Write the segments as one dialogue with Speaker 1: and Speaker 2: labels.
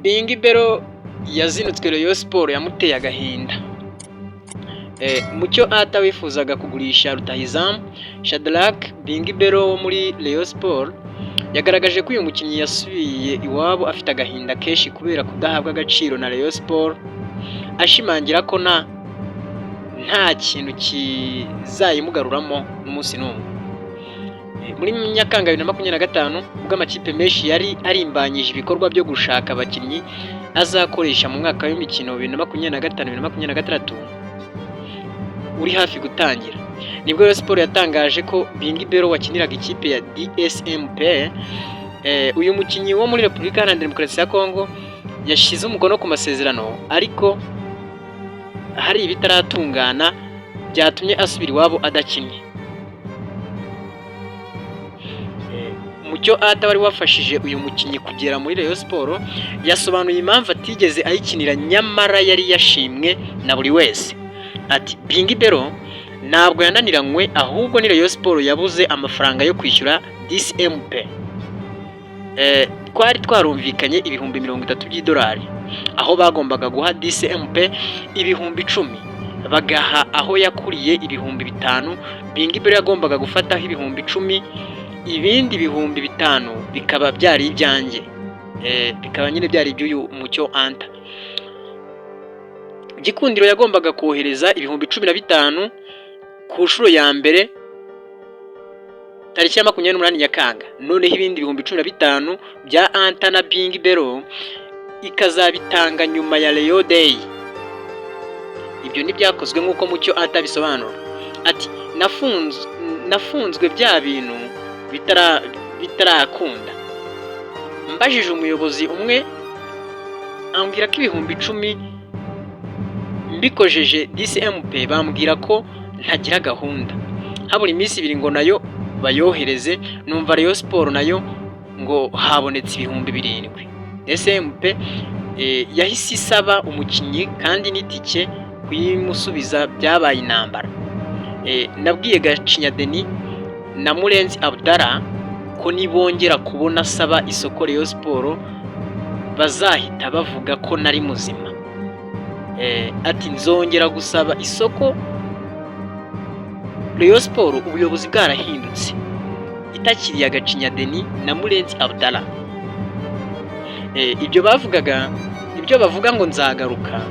Speaker 1: Bingi Belo yazinutswe Rayon Sports yamuteye agahinda. Mucyo Ata wifuzaga kugurisha rutahizamu Shadrack Bingi Belo wo muri Rayon Sports, yagaragaje ko uyu mukinnyi yasubiye iwabo afite agahinda kenshi kubera kudahabwa agaciro na Rayon Sports, ashimangira ko nta kintu kizayimugaruramo n'umunsi n'umwe. Muri Nyakanga 2025, ubwo amakipe menshi yari arimbanyije ibikorwa byo gushaka abakinnyi azakoresha mu mwaka w'imikino 2025 2026 uri hafi gutangira, nibwo Rayon Sports yatangaje ko Bingi Belo wakiniraga ikipe ya DSMP, uyu mukinnyi wo muri Repubulika Iharanira Demokarasi ya Kongo, yashyize umukono ku masezerano, ariko hari ibitaratungana byatumye asubira iwabo adakinnye. Mucyo Ata wari wafashije uyu mukinnyi kugera muri Rayon Sports yasobanuye impamvu atigeze ayikinira nyamara yari yashimwe na buri wese. Ati: "Bingi Belo ntabwo yananiranywe, ahubwo ni Rayon Sports yabuze amafaranga yo kwishyura DCMP. Twari twarumvikanye 30,000 by'idolari, aho bagombaga guha DCMP 10,000, bagaha aho yakuriye 5,000. Bingi Belo yagombaga gufataho 10,000, ibindi 5,000 bikaba byari ibyanjye, bikaba nyine byari iby'uyu Mucyo Anta. Gikundiro yagombaga kohereza 15,000 ku nshuro ya mbere tariki ya 28 Nyakanga, noneho ibindi 15,000 bya Anta na Bingi Belo ikazabitanga nyuma ya Rayon Day. Ibyo ntibyakozwe nk'uko Mucyo Anta bisobanura." Ati: "Nafunzwe bya bintu bitarakunda. Mbajije umuyobozi umwe ambwira ko 10,000 mbikojeje DCMP, bambwira ko ntagira gahunda. Habura iminsi 2 ngo nayo bayohereze, numva Rayon Sports nayo ngo habonetse 7,000. DCMP yahise isaba umukinnyi, kandi n'itike kuyimusubiza byabaye intambara. Nabwiye Gacinya Denis na Murenzi Abdallah ko nibongera kubona asaba isoko Rayon Sports bazahita bavuga ko nari muzima." Ati: "Nzongera gusaba isoko Rayon Sports ubuyobozi bwarahindutse, itakiriye Gacinya Denis na Murenzi Abdallah. Ibyo bavugaga, ibyo bavuga ngo nzagaruka,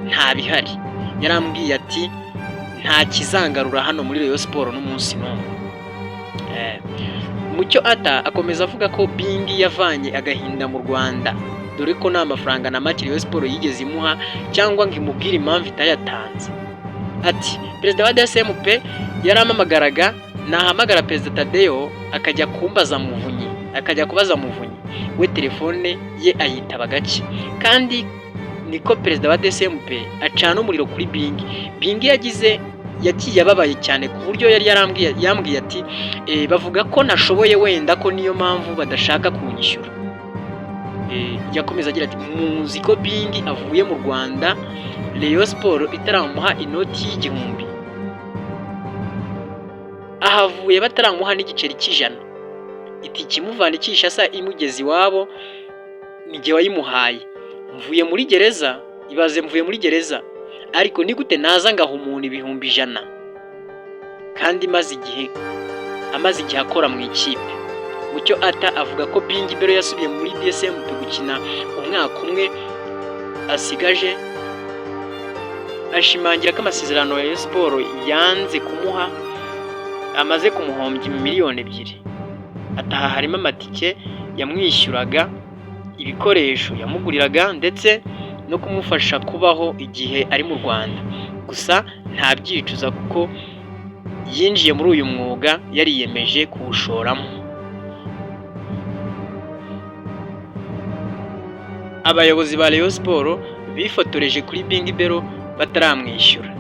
Speaker 1: nta bihari. Yarambwiye ati nta kizangarura hano muri Rayon Sports n'umunsi n'umwe." Mucyo Ata akomeza avuga ko Bingi yavanye agahinda mu Rwanda, dore ko nta mafaranga na make Rayon Sports yigeze imuha cyangwa ngo imubwire impamvu itayatanze. Ati: "Perezida wa DSMP yarampamagaraga, nahamagara Perezida Tadeyo akajya kumbaza Muvunyi, akajya kubaza Muvunyi, we telefone ye ayitaba gake, kandi niko perezida wa DSMP acana umuriro kuri Bingi. Bingi yagiye ababaye cyane ku buryo yari yarambwiye, yambwiye ati bavuga ko ntashoboye, wenda ko niyo mpamvu badashaka kunyishyura." Yakomeza agira ati: "Muzi ko Bingi avuye mu Rwanda Rayon Sports itaramuha inoti y'igihumbi, ahavuye bataramuha n'igiceri cy'ijana. Itike imuvana i Kinshasa imugeza iwabo ni jye wayimuhaye. Mvuye muri gereza, ibaze, mvuye muri gereza, ariko ni gute naza ngaha umuntu 100,000 kandi maze igihe amaze igihe akora mu ikipe?" Mucyo Ata avuga ko Bingi Belo yasubiye muri DSMP gukina umwaka umwe asigaje, ashimangira ko amasezerano ya Rayon Sports yanze kumuha amaze kumuhombya 2 miliyoni. Ataha harimo amatike yamwishyuraga, ibikoresho yamuguriraga, ndetse no kumufasha kubaho igihe ari mu Rwanda. Gusa ntabyicuza kuko yinjiye muri uyu mwuga yariyemeje kuwushoramo. Abayobozi ba Rayon Sports bifotoreje kuri Bingi Belo bataramwishyura.